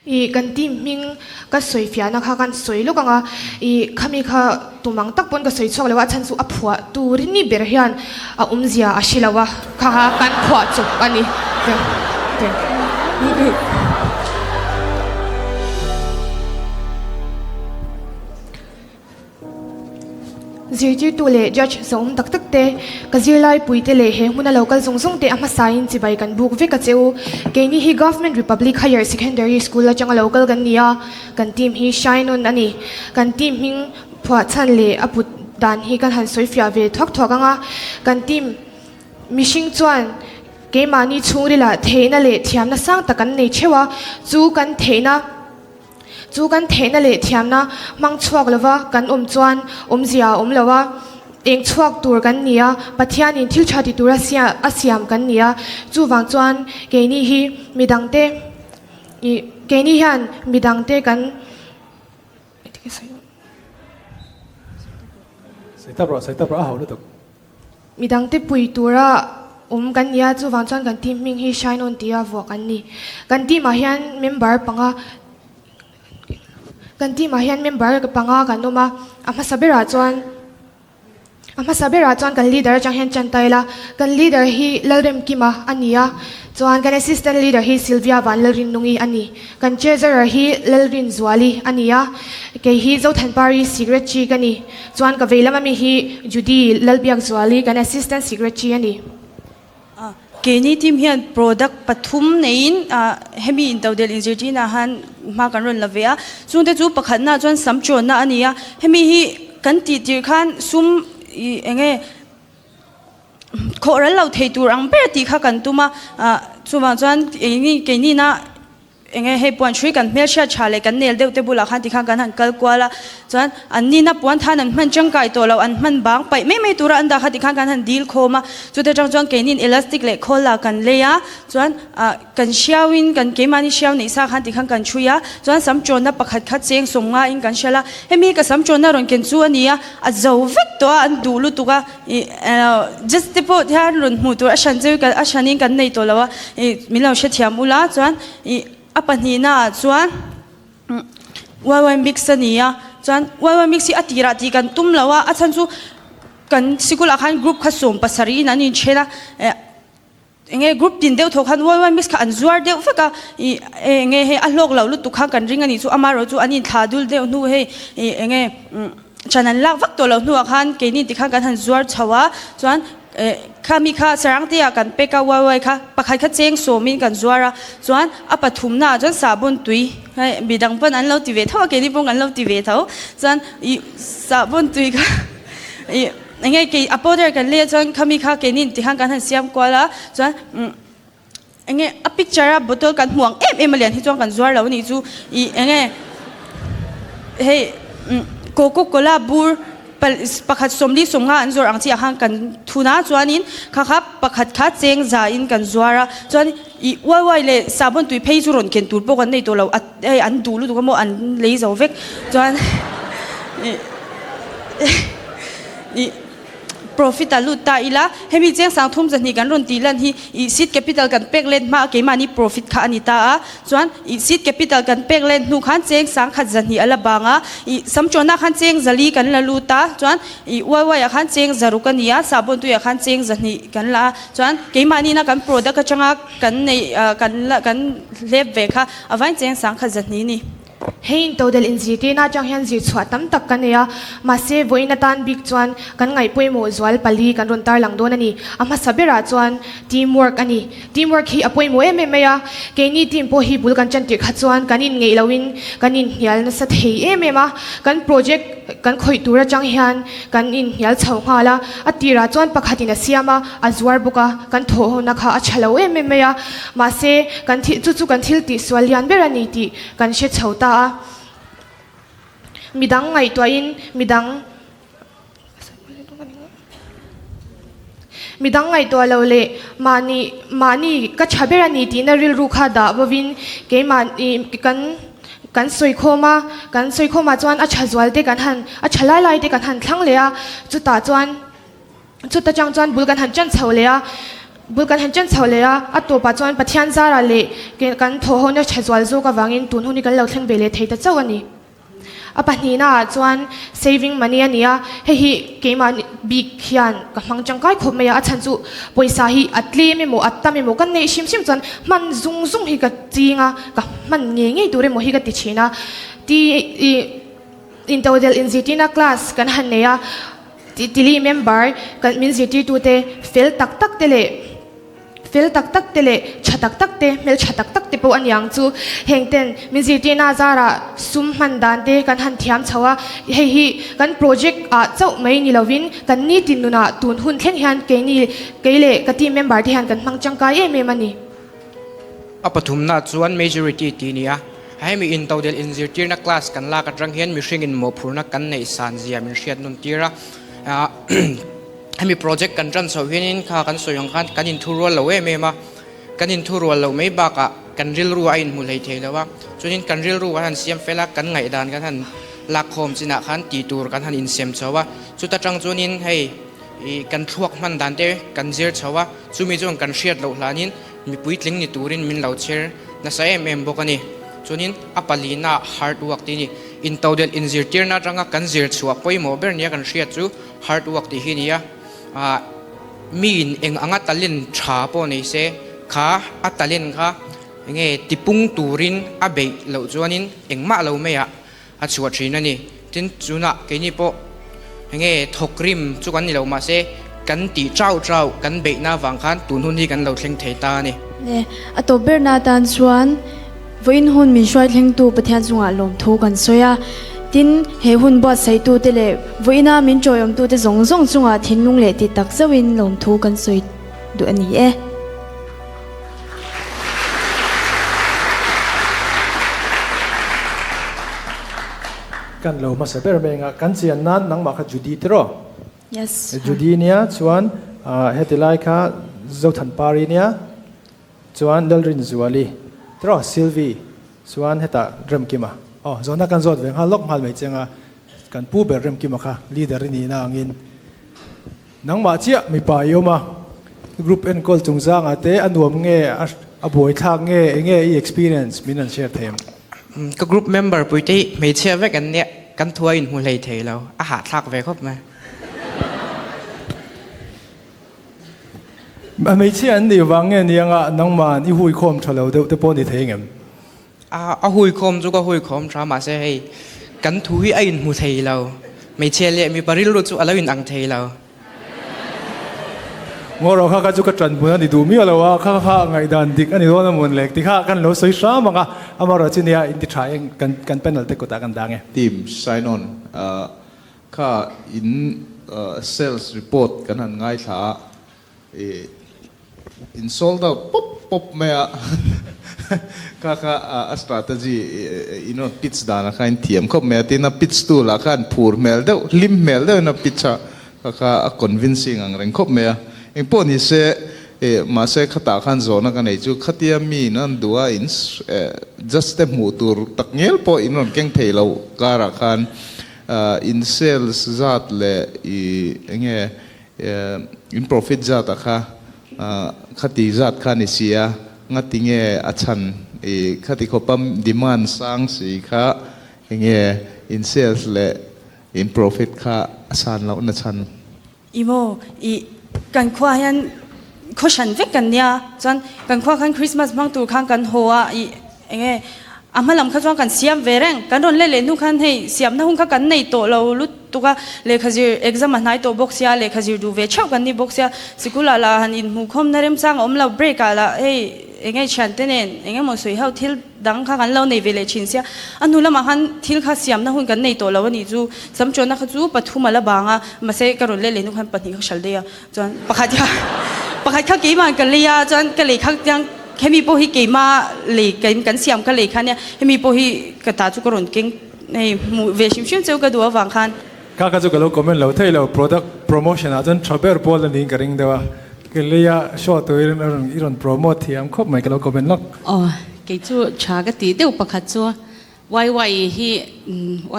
I kan team hming ka sawi fiahna kha kan sawi lawk ang a, i khami kha tumang tak pawn ka sawi chhuak lo a, a chhan chu a phuah tur ni ber hian a awmzia a hre lo a, kha kha kan phuah chawp a ni. Zirtirtu leh judge zawm tak tak te, ka zirlai pui te leh he hmuna lo kal zawng zawng te a hmasain chibai kan buk vek a che u. Keini hi Government Republic Higher Secondary School atanga lo kal kan ni a, kan team hi Shine On a ni. Kan team hming phuah chhan leh a put dan hi kan han sawi fiah ve thuak thuak ang a, kan team mihring chuan keimahni chhungrilah theihna leh thiamna sang tak kan nei theuh a, chu kan theihna. Chu kan theihna leh thiamna hmang chhuak lova kan awm chuan awmzia a awm lo a, eng chhuak tur kan ni a, Pathianin thil tha ti tura a siam kan ni a, chuvang chuan keini hi midangte ih keini hian midangte kan Midangte pui tura awm kan ni a, chuvang chuan kan team hming hi Shine On tia vuah kan ni. Kan team ah hian member panga kan team ah hian member panga kan awm a, a hmasa berah chuan a hmasa berah chuan kan leader atang hian tan ta ila, kan leader hi Lalremkima a ni a, chuan kan assistant leader hi Sylvia Vanlalrinnungi a ni. Kan treasurer hi Lalrinzuali a ni a, kei hi Zothanpari secretary ka ni. Chuan ka vei lama mi hi Judy Lalbiakzuali kan assistant secretary a ni. Keini team hian product pathum neiin hemi intodelh inzirtirna han hma kan rawn la ve a, chungte chu pakhatna chuan sam chawnna a ni a, hemi hi kan tih tir khan sum ih eng nge khawh ral lo thei tur ang ber tih kha kan tum a, chuvang chuan keini keinina Enge hei puan hrui kan hmelhriat tha leh kan nel deuh te bulah khan tikhan kan han kal kual a, chuan an nina puan than an hman tangkai tawh lo, an hman bang paih mai mai tura an dah kha tikhan kan han dil khawm a, chute tang chuan keinin elastic leh khawl lah kan lei a, chuan ah kan hriauin kan keimahni hriau neih sa khan tikhan kan hrui a, chuan sam tawnna pakhat kha cheng sawm ngaiin kan hrial a, hemi ka sam tawnna rawn ken chu a ni a, a zo vek tawh a, an duh lutuk a. Ih just te pawh hian rawn hmuh tur a hran chu a hranin kan nei tawh lo a, ih min lo hrethiam ula chuan ih a pahnihna ah chuan YY mix a ni a, chuan YY mix hi a tirah tih kan tum lo a, a chhan chu kan sikul ah khan group kha sawm pasarih in an inthen a eh. Enge group tin deuh tho khan YY mix kha an zuar deuh vek a, ih enge hei a hlawk loh lutuk kha kan ring a nih chu amaherawh chu an inthlah dul deuh hnu hei ih enge chan an lak vak tawh loh hnuah khan keini ti khan kan han zuar chho a, chuan eh khami kha sarangte ah kan pack a YY kha pakhat kha cheng sawmin kan zuar a, chuan a pathumna ah chuan sahbawn tui hei midang pawn an lo ti ve tho a keini pawh kan lo ti ve tho chuan ih sahbawn tui kha ih. Enge kei a powder kan lei a chuan khami kha keini ti khan kan han siam kual a chuan umm enge a picture a bottle kan hmuh ang em em a lian hi chuan kan zuar lo a nih chu ih enge hei umm coco cola bur pakhat sawmli sawmnga an zawrh ang chi ah khan kan thun a chuanin kha kha pakhat kha cheng za in kan zuar a chuan ih uai uai leh sahbawn tui phei chu rawn ken tur pawh kan nei tawh lo a hei an duh lutuk a maw an lei zo vek chuan ih. Ih profit a lut ta ila, hemi cheng sang thum zahnih kan rawn tih lan hi ih seed capital kan pek let hma a keimahni profit kha a ni ta a, chuan ih seed capital kan pek let hnu khan cheng sang khat zahnih a la bang a, ih samṭawnah khan cheng zali kan la lut a, chuan ih uai ah khan cheng zaruk a ni a, sahbawn tuiah khan cheng zahnih kan la a, chuan keimahniina kan product atanga kan neih kan la kan hlep ve kha a vain cheng sang khat zahnih a ni. Hei intodelh inzirtirna atang hian zirchhuah tam tak kan nei a, mahse vawiin atan bik chuan kan ngaihpawimawh zual pali kan rawn tarlang dawn a ni. A hmasa berah chuan team work a ni. Team work hi a pawimawh em em mai a, keini team pawh hi bul kan tan tirh kha chuan kan inngeih loin kan inhnial nasa thei em em a, kan project kan khawih tur atang hian kan inhnial chho nghal a, a tirah chuan pakhatin a siam a, a zuar bawk a, kan thawhhona kha a tha lo em em mai a, mahse kan thil chu chu kan thil tihsual lian ber a ni tih kan hre chho ta a, midang ngaihtuahin midang midang ngaihtuah lo leh mahni mahni ka tha ber a ni tihna rilru kha dah bovin keimahni kan kan sawi khawm a, kan sawi khawmah chuan a tha zual te kan han a tha lai lai te kan han thlang leh a, chutah chuan chuta tang chuan bul kan han ṭan chho leh a. Bul kan han chen chho leh a, a tawpah chuan Pathian zarah leh kan thawhhona tha zual zawk avangin tun hun hi kan lo thleng ve leh thei ta chauh a ni. A pahnihna ah chuan saving money a ni a, hei hi keimah bik hian ka hmang tangkai khawp mai a, a chhan chu pawisa hi a tlem emaw a tam emaw ka neih hrim hrim chuan hman zung zung hi ka ching a, ka hman ngei ngei tur emaw hi ka ti thin a, ti ih intodelh inzirtirna class kan han nei a, tili member kan min zirtirtute fel tak tak te leh. Fel tak tak te leh tha tak tak te, hmeltha tak tak te pawh a niang chu. Heng ten min zirtirna zarah sum hman dan te kan han thiam chho a, hei hi kan project ah chauh mai ni lovin kan nitin nunah tun hun thleng hian keini kei leh ka team member te hian kan hmang tangkai em em a ni. A pathumna chuan majority tih ni a, hemi intodelh inzirtirna class kan lak atang hian mihringin mawhphurhna kan neih san zia min hriat nawn tir a. Hemi project kan tan chhoh hianin kha kan sawi ang khan kan inthurual lo em em a, kan inthurual loh mai bakah kan rilru a inhmu hlei thei lo a, chuanin kan rilru kan han siam fel a, kan ngaihdan kan han lakkhawm chinah khan tih tur kan han insem chho a, chuta tang chuanin hei ih kan thluak hman dan te kan zir chho a, chumi chuan kan hriat loh hlanin mi puitling ni turin min lo chher nasa em em bawk a ni. Chuanin a palina hard work tih a ni, intodelh inzirtirna atanga kan zir chhuah pawimawh ber nia kan hriat chu, Hard work tih hi nia, ah miin eng anga talent tha pawh nei se kha a talent kha enge tipung turin a beih loh chuanin engmah lo maiah a chhuah thin a ni. Tin chunah keini pawh enge thawkrim chu kan ni lo mahse kan tih chau chau kan beihna avang khan tun hun hi kan lo thleng thei ta a ni. Le, a tawp berna atan chuan Vawiin hun min hruai thlengtu Pathian chungah lawmthu kan sawi a, tin, he hun buatsaitute leh vawiina min tawiawmtute zawng zawng chungah thinlung leh ti tak zauhin lawmthu kan sawi duh a ni e. Kan lo hmasa ber mai anga kan chian nan nangmah kha Judy tiraw? Yes. Judy nia chuan heti lai kha Zothanpari nia. Chuan Lalrinzuali, tiraw Sylvie, chuan hetah Remkima. Aw, zawhna kan zawt ve nghal lawk nghal mai cheng a, kan pu ber Remkima kha leader i nihna angin nangmah chiah mipa i awm a, group enkawl chungchangah te a nuam nge, a buaithlak nge, enge i experience min an share thei ang? Ka group member puite hi hmeichhia vek an nia, kan thu a inhmu hlei thei lo, a hahthlak ve khawp mai. A hmeichhia an nih vang nge ni anga nangman i huikhawm tha lo deuh te pawh ni thei ngem? A huikhawm chu ka huikhawm tha mahse hei kan thu hi a inhmu thei lo. Hmeichhia leh mipa rilru chu a lo inang thei lo. Ngaw kha kha chu ka tan hmun a ni duh miah lo a, kha kha ngaihdan dik a ni dawn a mawn lek ti kha kan lo sawi hram ang a, amaherawhchu chu nia inti tha eng kan panel te kutah kan dang e. Team sign on Kha in sales report kan han ngaithla a, i in sold out pawp pawp mai a, kha kha a strategy in rawn pitch dan a kha in thiam khawp mai a, tin a pitch tu lah khan phur hmel deuh, hlim hmel deuhin a pitch a, kha kha a convincing ang reng khawp mai a, engpawh ni se mahse khatah khan zawhna ka nei chu khatia mi in an duh a, in judge te hmuh tur tak ngial pawh in rawn keng thei lo karah khan In sales zat leh i enge in profit zat a kha khati zat kha ni si a, ngati nge a chhan i khati khawpa demand sang si kha enge in sales leh in profit kha a san loh na chhan. I maw i kan khua hian khaw hran vek kan nia chuan kan khua khan Christmas hmang tur khan kan haw a i enge a hma lam kha chuan kan siam ve reng kan rawn let leh hnu khan hei siamna hun kha kan nei tawh lo lutuk a lehkha zir exam a hnai tawh bawk sia lehkha zir duh ve theuh kan ni bawk sia sikul ah lah han inhmuhkhawm na remchang a awm lo break ah lah hei enge thiante nen eng emaw sawi ho thil dang kha kan lo nei ve leh thin sia, a hnu lamah khan thil kha siamna hun kan nei tawh lo a nih chu, samṭuanna kha chu pathum a la bang a, mahse ka rawn let leh hnu khan pahnih kha hral daih a, chuan pakhat kha pakhat kha keimah ka lei a, chuan ka lei kha tiang hemi pawh hi keima lei kan siam ka lei kha nia, hemi pawh hi ka ta chu ka rawn keng hei hmuh ve hrim hrim cheu ka duh avang khan. Kha kha chu ka lo comment lo thei lo, product promotion ah chuan tha ber pawl a niin ka ring deuh a, ka lei a show turin a rawn i rawn promote thiam khawp mai ka lo comment lawk. Aw kei chu tha ka tih deuh pakhat chu YY hi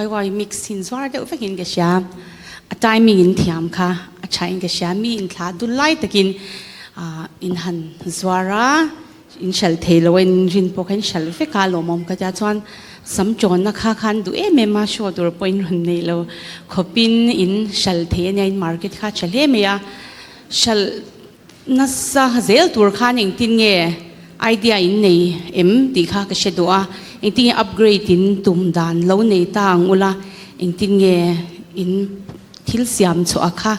YY mix in zuar deuh vekin ka hria, a timing in thiam kha a tha in ka hria, mi in thlah dul lai takin. In han zuar a, in hralh thei lo a, in rin pawh kha in hralh vek a lawmawm ka tia chuan sam tawnna kha khan duh em em a, show tur pawh in rawn nei lo khawpin in hralh thei a nia, in market kha a tha hle mai a, hralh nasa zel tur khan engtin nge idea in nei em tih kha ka hre duh a, engtin nge upgrade in tum dan lo nei ta ang ula, engtin nge in thil siam chhuah kha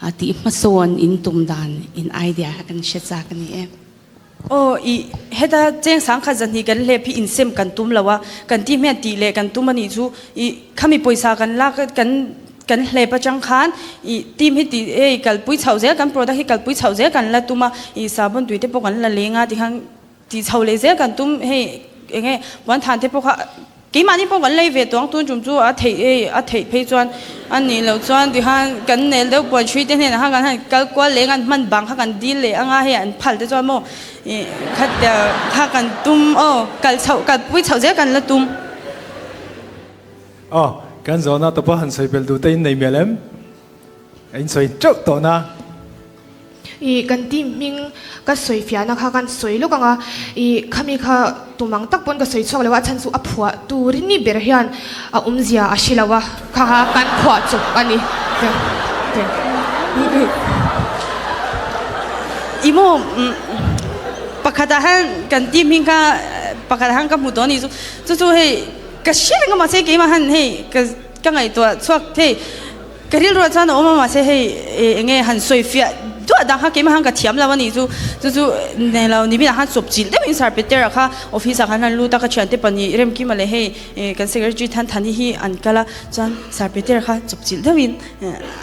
A tih hmasawn in tum dan in idea kha kan hre chak a ni e. Aw i heta cheng sangkhat zahnih kan hlep hi insem kan tum lo a, kan tih hmian tih leh kan tum a nih chu i khami pawisa kan lak kan kan hlep atang khan i team hi tih hei kalpui chhoh zel kan product hi kalpui chhoh zel kan la tum a, i sabun tui te pawh kan la leng a tikhan Tih chho leh zel kan tum hei eng nge puan than te pawh kha keimahni pawh kan lei ve tawng tun tum chu a theih hei a theih phei chuan a nih loh chuan tikhan kan nel deuh puan hrui te hnenah khan kan han kal kual leh ang an hman bang kha kan dil leh anga hei an phal te chuan maw ih khatia kha kan tum aw kal chhoh kalpui chhoh zel kan la tum. Aw kan zawhna tawpa han sawi belh duh te in nei mial em? A in sawi teuh tawh na. I kan team hming ka sawi fiahna kha kan sawi lawk ang a, i khami kha tumang tak pawn ka sawi chhuak lo a, a chhan chu a phuah turin ni ber hian a awmzia a hre lo a, kha kha kan phuah chawp a ni. I maw pakhatah hian kan team hming kha pakhatah hian ka hmu tawh a ni chu, chu chu hei ka hre reng a mahse keimah hian hei ka ngaihtuah chhuak thei. Ka rilruah chuan a awm a mahse hei eng nge han sawi fiah duah dang kha keimah khan ka thiam lo a nih chu chu chu nei lo ni binah khan chawp chilh deuhin Sir Peter-a kha office ah khan han lut a ka thiante pahnih Remkima leh hei kan secretary Thanthani hi an kal a chuan Sir Peter-a kha chawp chilh deuhin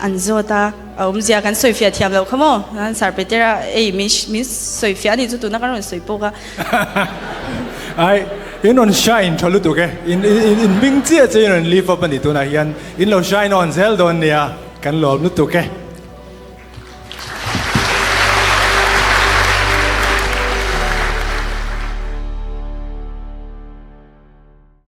an zawt a a awmzia kan sawi fiah thiam loh kha maw chuan Sir Peter-a ei min min sawi fiah a nih chu tuna kan rawn sawi pawk a. Ai in rawn shine tha lutuk e in in in hming chiah chiah in rawn lift up a ni tunah hian In lo shine on zel dawn nia, kan lawm lutuk e.